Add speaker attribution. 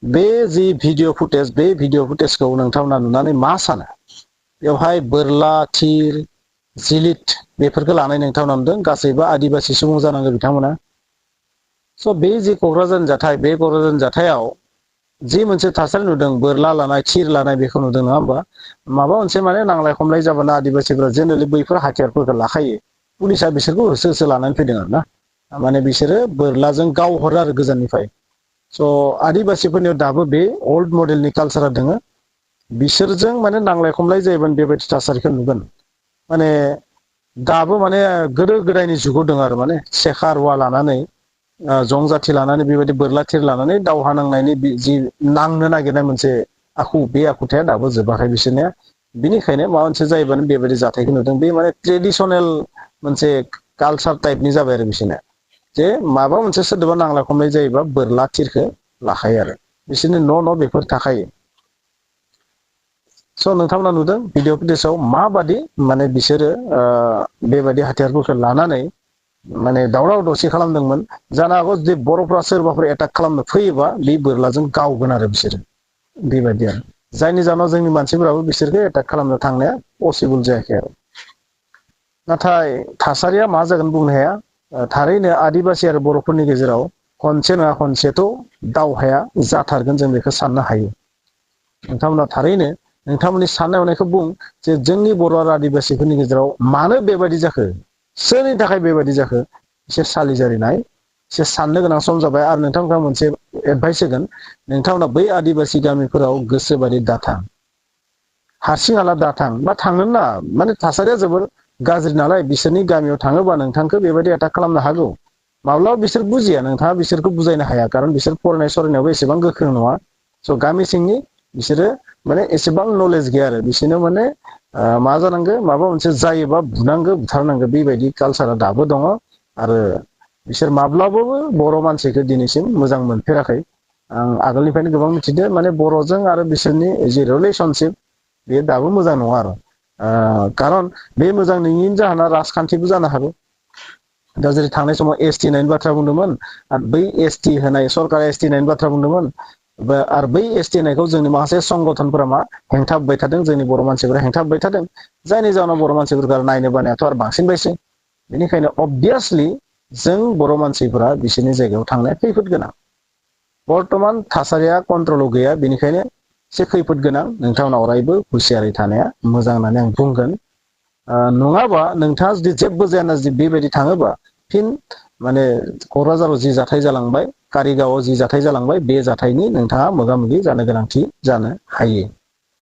Speaker 1: बे जि video footage बे video फुटेजखौ नोंथांमोना नुनानै मा सानो बेवहाय बोरला थिर जिलिद बेफोरखौ लानाय नोंथांमोना नुदों गासैबो आदिबासि सुबुं जानांगौ बिथांमोना स' बे जि क'क्राझार जाथाय बे क'क्राझार जाथायाव जि मोनसे थासारि नुदों बोरला लानाय थिर लानाय बेखौ नुदों नङा होमबा माबा मोनसे माने नांलाय खमलाय जाबानो आदिबासिफोरा जेनेरेलि बैफोर हाथियारफोरखौ लाखायो पुलिसा बिसोरखौ होसो होसो लानानै फैदों आरो ना माने बिसोरो बोरलाजों गावहरो आरो गोजाननिफ्राय स' आदिबासिफोरनियाव दाबो बे अल्ड मडेलनि कालसारा दोङो बिसोरजों माने नांलाय खमलाय जायोमोन बेबायदि थासारिखौ नुगोन माने दाबो माने गोदो गोदायनि जुगाव दङ आरो माने सेखा रुवा लानानै जं जाथि लानानै बेबायदि बोरला थिर लानानै दावहा नांनायनि जि नांनो नागिरनाय मोनसे आखु बे आखुथाया दाबो जोबाखै बिसोरनिया बिनिखायनो माबा मोनसे जायोबानो बेबायदि जाथायखौ नुदों बे माने ट्रेडिसनेल मोनसे कालसार टाइपनि जाबाय आरो बिसोरना जे माबा मोनसे सोदोबा नांलाय खमलाय जायोबा बोरला थिरखौ लाखायो आरो बिसोरनि न' बेफोर थाखायो स' नोंथांमोना नुदों भिडिअ फुटेजाव माबादि माने बिसोरो बेबायदि हाथियारफोरखौ लानानै माने दावराव दावसि खालामदोंमोन जानो हागौ जुदि बर'फ्रा सोरबाफोर एटाक खालामनो फैयोबा बे बोरलाजों गावगोन आरो बिसोरो बेबायदि आरो जायनि जाहोनाव जोंनि मानसिफोराबो बिसोरखौ एटाक खालामनो थांनाया पसिबोल जायाखै आरो नाथाय थासारिया मा जागोन बुंनो हाया थारैनो आदिबासि आरो बर'फोरनि गेजेराव खनसे नङा खनसेथ' दावहाया जाथारगोन जों बेखौ साननो हायो नोंथांमोना थारैनो नोंथांमोननि साननाय हनायखौ बुं जे जोंनि बर' आरो आदिबासिफोरनि गेजेराव मानो बेबायदि जाखो सोरनि थाखाय बेबायदि जाखो एसे सालिजारिनाय एसे साननो गोनां सम जाबाय आरो नोंथांमोना मोनसे एडभाइस होगोन नोंथांमोना बै आदिबासि गामिफोराव गोसोबायदि दाथां हारसिं हाला दाथां बा थांनो ना माने थासारिया जोबोर गाज्रि नालाय बिसोरनि गामियाव थाङोबा नोंथांखौ बेबायदि एटाक खालामनो हागौ माब्लाबा बिसोर बुजिया नोंथाङा बिसोरखौ बुजायनो हाया खारन बिसोर फरायनाय सरायनायावबो एसेबां गोख्रों नङा स' गामि सिंनि बिसोरो माने एसेबां नलेज गैया आरो बिसोरनो माने मा जानांगौ माबा मोनसे जायोबा बुनांगौ बुथारनांगौ बेबायदि कालसारा दाबो दङ आरो बिसोर माब्लाबाबो बर' मानसिखौ दिनैसिम मोजां मोनफेराखै आं आगोलनिफ्रायनो गोबां मिथिदो माने बर'जों आरो बिसोरनि जि रिलेसनसिप बेयो दाबो मोजां नङा आरो खारन बे मोजां नङिनि जाहोना राजखान्थिबो जानो हागौ दा जेरै थांनाय समाव एस टि होनायनि बाथ्रा बुंदोंमोन आरो बै एस टि होनाय सरकारा एस टि होनायनि बाथ्रा बुंदोंमोन आरो बै एस टि होनायखौ जोंनि माखासे संगठनफोरा मा हेंथा होबाय थादों जोंनि बर' मानसिफोरा हेंथा होबाय थादों जायनि जाहोनाव बर' मानसिफोरखौ नायनो बानायाथ' आरो बांसिन बायसै बेनिखायनो अबभियासलि जों बर' मानसिफोरा बिसोरनि जायगायाव थांनाया खैफोद गोनां बर्थमान थासारिया कन्ट्रलाव गैया बेनिखायनो एसे खैफोद गोनां नोंथांमोना अरायबो हुसियारै थानाया मोजां होननानै आं बुंगोन नङाबा नोंथाङा जुदि जेबो जायाना जुदि बेबायदि थाङोबा फिन माने क'क्राझाराव जि जाथाय जालांबाय कारिगावआव जि जाथाय जालांबाय बे जाथायनि नोंथाङा मोगा मोगि जानो गोनांथि जानो हायो